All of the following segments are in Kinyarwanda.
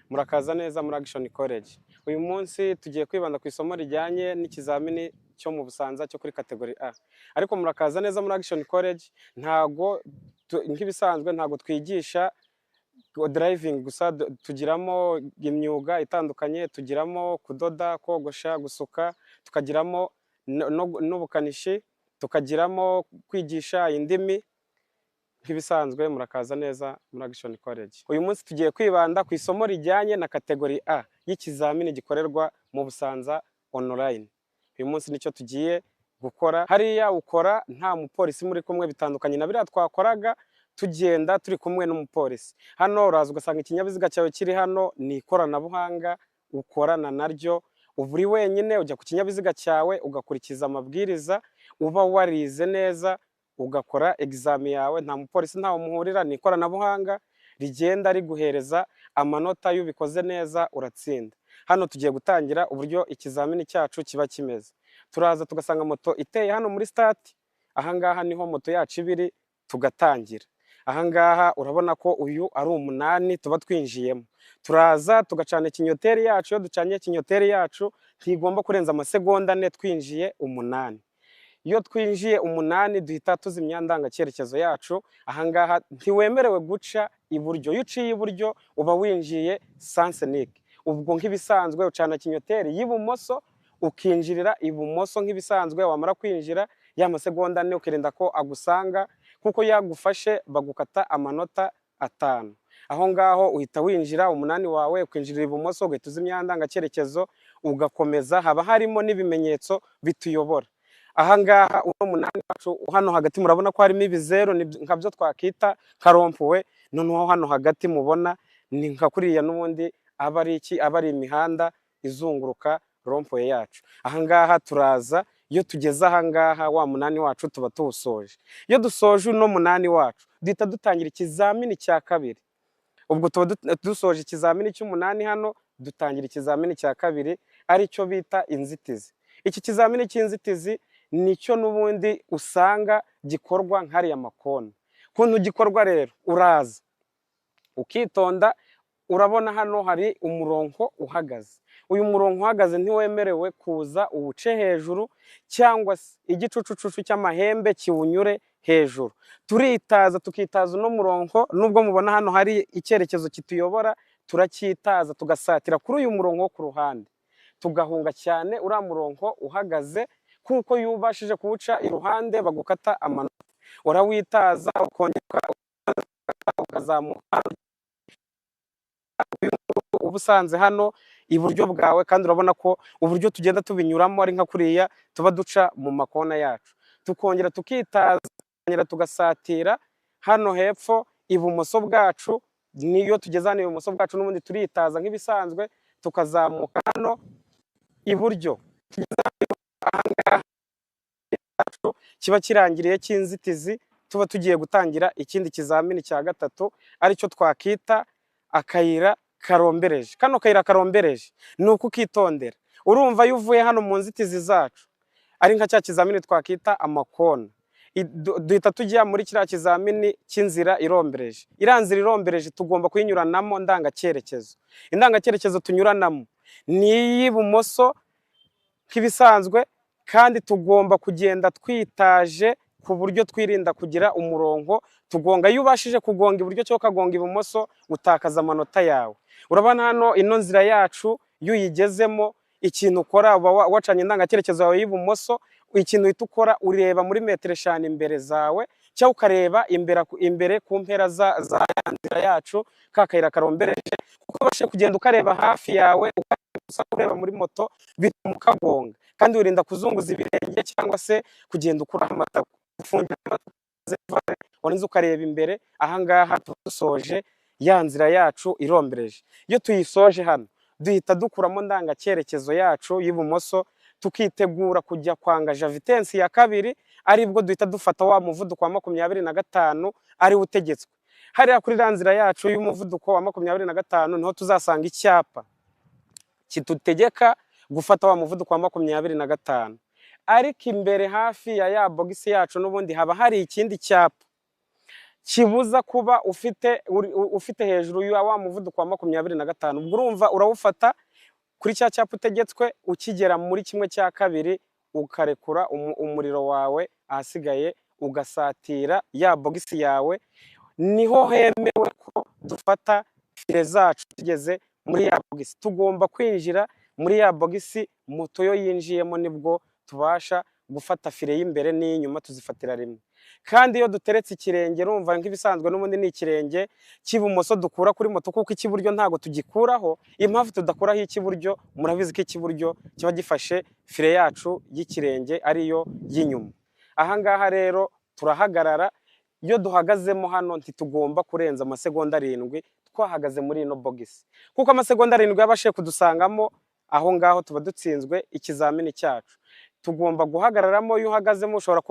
Murakaza neza muri Action College. Uyu munsi tugiye kwibanda ku isomo rijyanye n'ikizamini cyo mu Busanza cyo kuri category A. Ariko murakaza neza muri Action College, ntago nk'ibisanzwe ntago twigisha driving gusa, tugiramo imyuga itandukanye, tugiramo kudoda, kogosha, gusuka, tukagiramo n'ubukanishi, tukagiramo kwigisha indimi. Nk'ibisanzwe murakaza neza muri Action College. Uyu munsi tugiye kwibanda ku isomo rijyanye na category A y'ikizamini gikorerwa mu Busanza online. Uyu munsi nicyo tugiye gukora. Hariya ukora nta mupolisi muri kumwe, bitandukanye na biriya twakoraga tugenda turi kumwe n'umupolisi. Hano uraza ugasanga ikinyabiziga cyawe kiri hano, ni ikoranabuhanga ukorana naryo, uba uri wenyine, ujya ku kinyabiziga cyawe ugakurikiza amabwiriza, uba warize neza, ugakora examen yawe, nta mupolisi, ntawe muhurira, ni ikoranabuhanga rigenda riguhereza amanota, iyo ubikoze neza uratsinda. Hano tugiye gutangira uburyo ikizamini cyacu kiba kimeze. Turaza tugasanga moto iteye hano muri start, ahangaha niho moto yacu iba iri, tugatangira. Ahangaha urabona ko uyu ari umunani tuba twinjiyemo. Turaza tugacana ikinyoteri yacu, iyo ducanye ikinyoteri yacu ntigomba kurenza amasegonda 4 twinjiye umunani. Iyo twinjiye umunani duhita tuzimya ndangacyerekezo yacu. Ahangaha ntiwemerewe guca iburyo, iyo uciye iburyo uba winjiye sens unique. Ubwo nk'ibisanzwe ucana kinyoteri y'ibumoso ukinjirira ibumoso nk'ibisanzwe, wamara kwinjira ya masegonda 4 ukirinda ko agusanga, kuko yagufashe bagukata amanota 5. Aho ngaho uhita winjira umunani wawe, ukinjirira ibumoso, ugahita uzimya ndangacyerekezo ugakomeza. Haba harimo n'ibimenyetso bituyobora. Ahangaha uno munani wacu hano hagati murabona ko harimo ibizeru nkabyo twakita nka rond-point. Noneho hano hagati mubona ni nka kuriya n'ubundi aba ari iki, aba ari imihanda izunguruka rond-point yacu. Ahangaha turaza, iyo tugeze ahangaha wa munani wacu tuba tuwusoje. Iyo dusoje uno munani wacu duhita dutangira ikizamini cya kabiri. Ubwo tuba dusoje ikizamini cy'umunani hano, dutangira ikizamini cya kabiri aricyo bita inzitizi. Iki kizamini cy'inzitizi nicyo n'ubundi usanga gikorwa nk'ariya makona. Ukuntu gikorwa rero, uraza ukitonda, urabona hano hari umurongo uhagaze. Uyu murongo uhagaze ntiwemerewe kuza uwuce hejuru cyangwa se igicucucucu cy'amahembe kiwunyure hejuru. Turitaza, tukitaza uno murongo, nubwo mubona hano hari icyerekezo kituyobora, turacyitaza tugasatira kuri uyu murongo wo ku ruhande, tugahunga cyane uriya murongo uhagaze, kuko iyo ubashije kuwuca iruhande bagukata amanota. Urawitaza ukongera ukazamuka, uba usanze hano iburyo bwawe, kandi urabona ko uburyo tugenda tubinyuramo ari nka kuriya tuba duca mu makona yacu. Tukongera tukitaza, tukongera tugasatira hano hepfo ibumoso bwacu. Niyo tugeze hano ibumoso bwacu n'ubundi turitaza nk'ibisanzwe, tukazamuka hano iburyo. Ahangaha kiba kirangiriye cy'inzitizi, tuba tugiye gutangira ikindi kizamini cya gatatu aricyo twakita akayira karombereje. Kano kayira karombereje ni uko ukitondera. Urumva iyo uvuye hano mu nzitizi zacu ari nka cya kizamini twakita amakona, duhita tujya muri kiriya kizamini cy'inzira irombereje. Iriya nzira irombereje tugomba kuyinyuranamo ndangacyerekezo. Indangacyerekezo tunyuranamo ni iy'ibumoso nk'ibisanzwe, kandi tugomba kugenda twitaje ku buryo twirinda kugira umurongo tugonga. Iyo ubashije kugonga iburyo cyangwa ukagonga ibumoso utakaza amanota yawe. Urabona hano ino nzira yacu, iyo uyigezemo ikintu ukora, uba wacanye indangacyerekezo yawe y'ibumoso, ikintu uhita ukora ureba muri metero 5 imbere zawe, cyangwa ukareba imbere ku mpera za ya nzira yacu, ka kayira karombereje, kuko ubashije kugenda ukareba hafi yawe usa ureba muri moto bituma ukagonga. Kandi wirinda kuzunguza ibirenge cyangwa se kugenda ukuraho amatako, ufungira amatako, warangiza ukareba imbere. Ahangaha tuba dusoje ya nzira yacu irombereje. Iyo tuyisoje hano duhita dukuramo ndangacyerekezo yacu y'ibumoso, tukitegura kujya kwangaja vitesse ya kabiri, aribwo duhita dufata wa muvuduko wa 25 ariwo utegetswe hariya kuri iriya nzira yacu y'umuvuduko wa 25. Niho tuzasanga icyapa kidutegeka gufata wa muvuduko wa 25. Ariko imbere hafi ya ya bogisi yacu n'ubundi haba hari ikindi cyapa. Kibuza kuba ufite hejuru ya wa muvuduko wa 25. Ubwo urumva urawufata kuri cya cyapa utegetswe, ukigera muri 1/2 ukarekura umuriro wawe, ahasigaye ugasatira ya bogisi yawe. Niho hemewe ko dufata fire zacu tugeze muri ya bogisi. Tugomba kwinjira muri ya bogisi moto yo yinjiyemo, nibwo tubasha gufata fire y'imbere n'iy'inyuma, tuzifatira rimwe. Kandi iyo duteretse ikirenge, urumva nk'ibisanzwe n'ubundi ni ikirenge cy'ibumoso dukura kuri moto, kuko icy'iburyo ntabwo tugikuraho. Impamvu tudakuraho icy'iburyo, murabizi ko icy'iburyo kiba gifashe fire yacu y'ikirenge, ariyo y'inyuma. Aha ngaha rero turahagarara. Iyo duhagazemo hano, ntitugomba kurenza amasegonda 7 twahagaze muri ino bogisi, kuko amasegonda 7 yabashije kudusangamo aho ngaho tuba dutsinzwe ikizamini cyacu. Tugomba guhagararamo. Iyo uhagazemo ushobora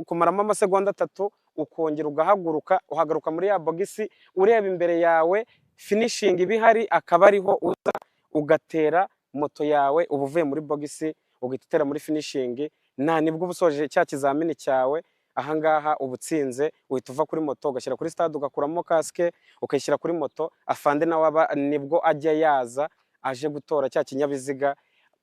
kumaramo amasegonda 3, ukongera ugahaguruka, uhaguruka muri ya bogisi ureba imbere yawe, finishing iba ihari, akaba ariho uza ugatera moto yawe. Uba uvuye muri bogisi ugahita utera muri finishing, nta nibwo uba usoje cya kizamini cyawe. Ahangaha uba utsinze, uhita uva kuri moto ugashyira kuri stade, ugakuramo kasike ukayishyira kuri moto. Afande nawe aba nibwo ajya yaza aje gutora cya kinyabiziga.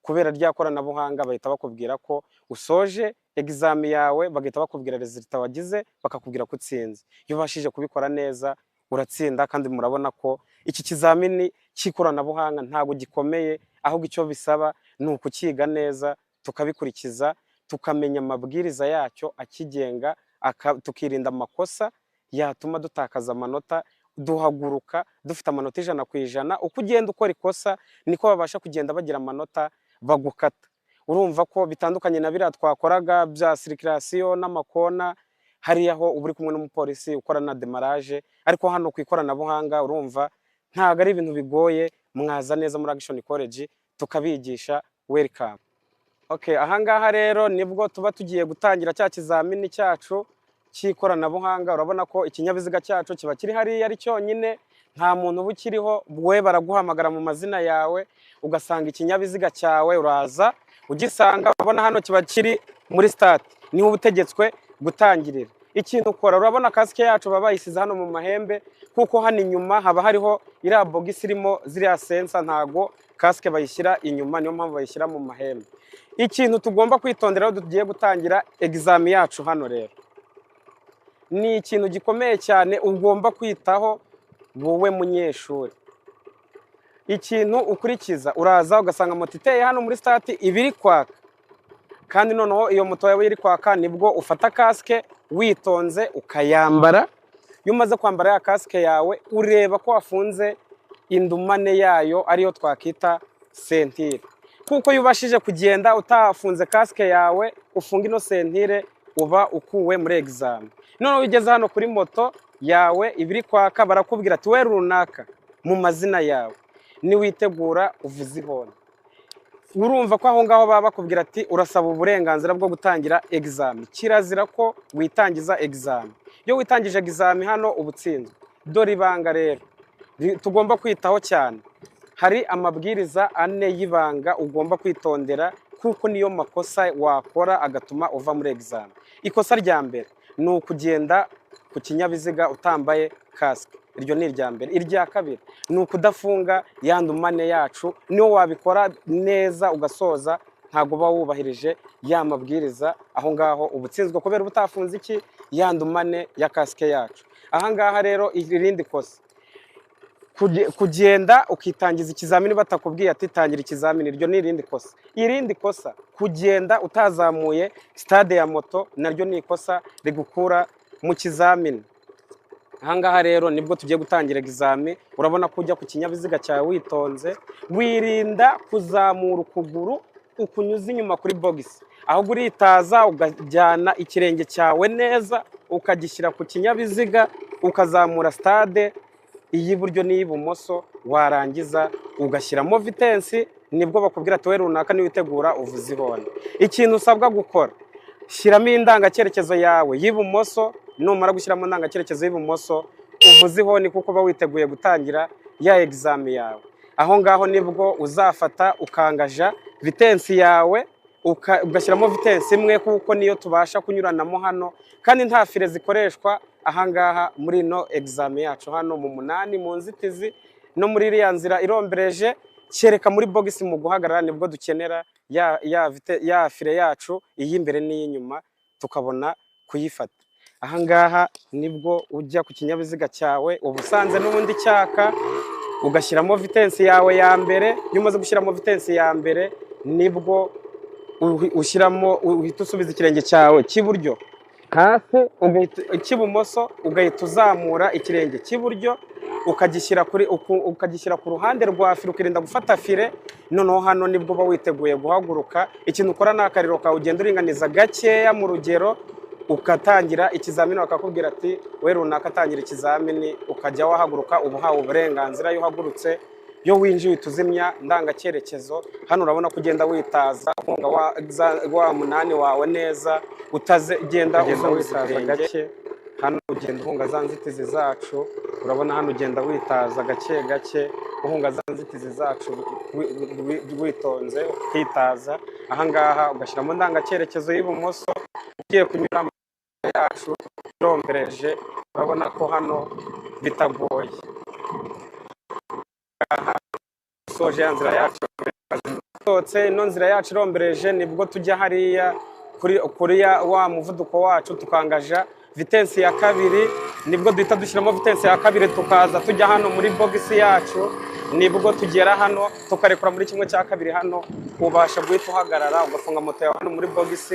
Kubera rya koranabuhanga, bahita bakubwira ko usoje examen yawe, bagahita bakubwira résultat wagize, bakakubwira ko utsinze. Iyo ubashije kubikora neza uratsinda. Kandi murabona ko iki kizamini cy'ikoranabuhanga ntabwo gikomeye, ahubwo icyo bisaba ni ukukiga neza, tukabikurikiza, tukamenya amabwiriza yacyo akigenga, tukirinda amakosa yatuma dutakaza amanota. Duhaguruka dufite amanota 100%. Uko ugenda ukora ikosa niko babasha kugenda bagira amanota bagukata. Urumva ko bitandukanye na biriya twakoraga bya circulation n'amakona, hariya ho uba uri kumwe n'umupolisi ukora na démarrage, ariko hano ku ikoranabuhanga urumva ntabwo ari ibintu bigoye. Mwaza neza muri Action College tukabigisha. Welcome. Okay, ahangaha rero nibwo tuba tugiye gutangira cya kizamini cyacu cy'ikoranabuhanga. Urabona ko ikinyabiziga cyacu kiba kiri hariya ari cyonyine, nta muntu uba ukiriho. We baraguhamagara mu mazina yawe, ugasanga ikinyabiziga cyawe, uraza ugisanga. Urabona hano kiba kiri muri start, niho uba utegetswe gutangirira. Ikintu ukora, urabona kasike yacu baba bayisize hano mu mahembe, kuko hano inyuma haba hariho iriya bogisi irimo ziriya sensor. Ntago kasike bayishyira inyuma, niyo mpamvu bayishyira mu mahembe. Ikintu tugomba kwitondera aho tugiye gutangira examen yacu hano rero, ni ikintu gikomeye cyane ugomba kwitaho wowe munyeshuri. Ikintu ukurikiza, uraza ugasanga moto iteye hano muri start, iba iri kwaka. Kandi noneho iyo moto yawe iri kwaka, nibwo ufata kasike witonze ukayambara. Iyo umaze kwambara ya kasike yawe, ureba ko wafunze indumane yayo, ariyo twakita ceinture, kuko iyo ubashije kugenda utafunze kasike yawe, ufunga ino ceinture, uba ukuwe muri examen. Noneho iyo ugeze hano kuri moto yawe iba iri kwaka, barakubwira ati: "We runaka," mu mazina yawe, "niwitegura uvuze ihoni." Urumva ko aho ngaho baba bakubwira ati: "Urasaba uburenganzira bwo gutangira examen." Kirazira ko witangiza examen. Iyo witangije examen hano uba utsinzwe. Dore ibanga rero tugomba kwitaho cyane. Hari amabwiriza ane y'ibanga ugomba kwitondera, kuko niyo makosa wakora agatuma uva muri examen. Ikosa rya mbere ni ukugenda ku kinyabiziga utambaye kasike, iryo ni irya mbere. Irya kabiri ni ukudafunga ya ndumane yacu. Niyo wabikora neza ugasoza, ntabwo uba wubahirije ya mabwiriza. Aho ngaho uba utsinzwe kubera uba utafunze iki? Ya ndumane ya kasike yacu. Aha ngaha rero irindi kosa, kugenda ukitangiza ikizamini batakubwiye ati: "Tangira ikizamini", iryo ni irindi kosa. Irindi kosa, kugenda utazamuye stade ya moto, naryo ni ikosa rigukura mu kizamini. Ahangaha rero nibwo tugiye gutangira examen. Urabona ko ujya ku kinyabiziga cyawe witonze, wirinda kuzamura ukuguru ukunyuza inyuma kuri bogisi, ahubwo uritaza ukajyana ikirenge cyawe neza ukagishyira ku kinyabiziga, ukazamura stade iy'iburyo n'iy'ibumoso, warangiza ugashyiramo vitesse. Nibwo bakubwira ati: "We runaka, niwitegura uvuze ihoni." Ikintu usabwa gukora, shyiramo indangacyerekezo yawe y'ibumoso. Numara gushyiramo indangacyerekezo y'ibumoso, uvuze ihoni, kuko uba witeguye gutangira ya examen yawe. Aho ngaho nibwo uzafata ukangaja vitesse yawe. Ugashyiramo vitesse imwe, kuko niyo tubasha kunyuranamo hano, kandi nta file zikoreshwa ahangaha muri ino examen yacu hano mu munani, mu nzitizi no muri iriya nzira irombereje, kereka muri box mu guhagarara nibwo dukenera ya file yacu, iy'imbere n'iy'inyuma, tukabona kuyifata. Ahangaha nibwo ujya ku kinyabiziga cyawe, uba usanze n'ubundi cyaka, ugashyiramo vitesse yawe ya mbere. Iyo umaze gushyiramo vitesse ya mbere, nibwo ushyiramo, uhita usubiza ikirenge cyawe cy'iburyo hasi, icy'ibumoso, ugahita uzamura ikirenge cy'iburyo ukagishyira ku ruhande rwa file, ukirinda gufata file. Noneho hano nibwo uba witeguye guhaguruka. Ikintu ukora ni akariro kawe ugenda uringaniza gakeya mu rugero, ugatangira ikizamini, bakakubwira ati: "We runaka, atangira ikizamini." Ukajya wahaguruka, uba uhawe uburenganzira. Iyo uhagurutse, iyo winjiye, uhita uzimya ndangacyerekezo. Hano urabona ko ugenda witaza, uhunga wa munani wawe neza, utagenda Ugenda witaza witaza gake. Hano ugenda uhunga za nzitizi zacu. Urabona hano ugenda witaza gake gake, uhunga za nzitizi zacu witonze, ukitaza. Ahangaha ugashyiramo ndangacyerekezo y'ibumoso, ugiye kunyura mu yacu irombereje. Urabona ko hano bitagoye. Aha usoje ya nzira yacu, sohotse ino nzira yacu irombereje, nibwo tujya hariya kuri wa muvuduko wacu, tukangaja vitesse ya kabiri. Nibwo duhita dushyiramo vitesse ya kabiri, tukaza tujya hano muri box yacu. Nibwo tugera hano tukarekura muri kimwe cya kabiri. Hano ubasha guhita uhagarara, ugafunga moto yawe hano muri box.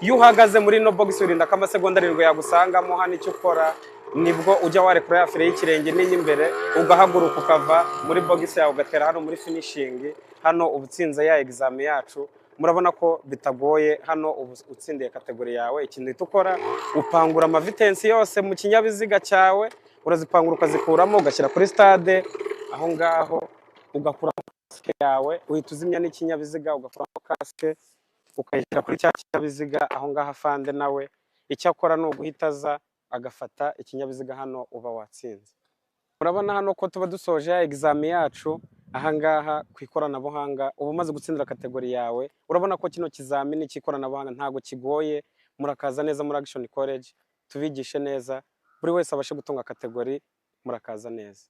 Iyo uhagaze muri ino box, wirinda ko amasegonda 7 yagusangamo. Hano icyo ukora, nibwo ujya warekura ya file y'ikirenge n'iy'imbere, ugahaguruka, ukava muri box yawe, ugatera hano muri finishing. Hano uba utsinze ya examen yacu. Murabona ko bitagoye. Hano uba utsindiye category yawe. Ikintu uhita ukora, upangura amavitesse yose mu kinyabiziga cyawe, urazipangura ukazikuramo, ugashyira kuri stade aho ngaho, ugakuramo kasike yawe, uhita uzimya n'ikinyabiziga, ugakuramo kasike ukayishyira kuri cya kinyabiziga aho ngaho. Afande nawe icyo akora ni uguhita aza agafata ikinyabiziga. Hano uba watsinze. Murabona hano ko tuba dusoje ya examen yacu ahangaha ku ikoranabuhanga, uba umaze gutsindira category yawe. Urabona ko kino kizamini cy'ikoranabuhanga ntabwo kigoye. Murakaza neza muri Action College, tubigishe neza, buri wese abashe gutunga category. Murakaza neza.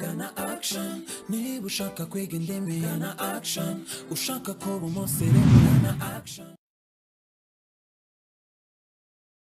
Gana Action niba ushaka kwiga indimi, gana Action ushaka kuba umusirimu, gana Action.